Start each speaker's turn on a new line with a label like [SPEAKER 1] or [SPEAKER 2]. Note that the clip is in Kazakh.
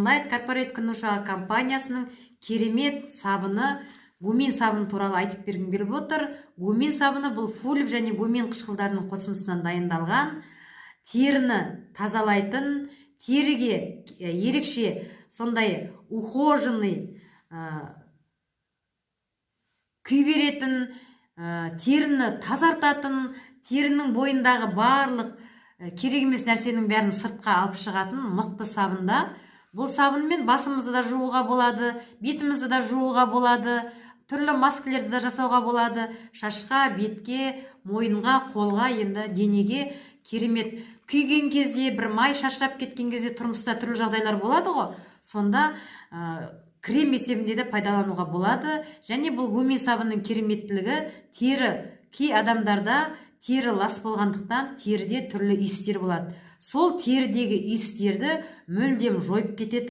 [SPEAKER 1] Sunlight Corporate Күн ошағы компаниясының керемет сабыны, гумин сабыны туралы айтып бергім келіп отыр. Гумин сабыны бұл фульв және гумин қышқылдарының қосындысынан дайындалған, теріні тазалайтын, теріге ерекше сондай ухоженный күй беретін, теріні тазартатын, терінің бойындағы барлық керек емес нәрсенің бәрін сыртқа алып шығатын мықты сабында. Бұл сабынмен басымызды да жууға болады, бетімізді де жууға болады, түрлі маскалерді де жасауға болады. Шашқа, бетке, мойынға, қолға, енді денеге керемет. Күйген кезде, бір май шашырап кеткен кезде, тұрмыста түрлі жағдайлар болады ғой, сонда крем есебінде де пайдалануға болады. Және бұл гумин сабынның кереметтілігі: тері, кей адамдарда тері лас болғандықтан, теріде түрлі иістер болады, сол терідегі иістерді мүлдем жойып кетеді.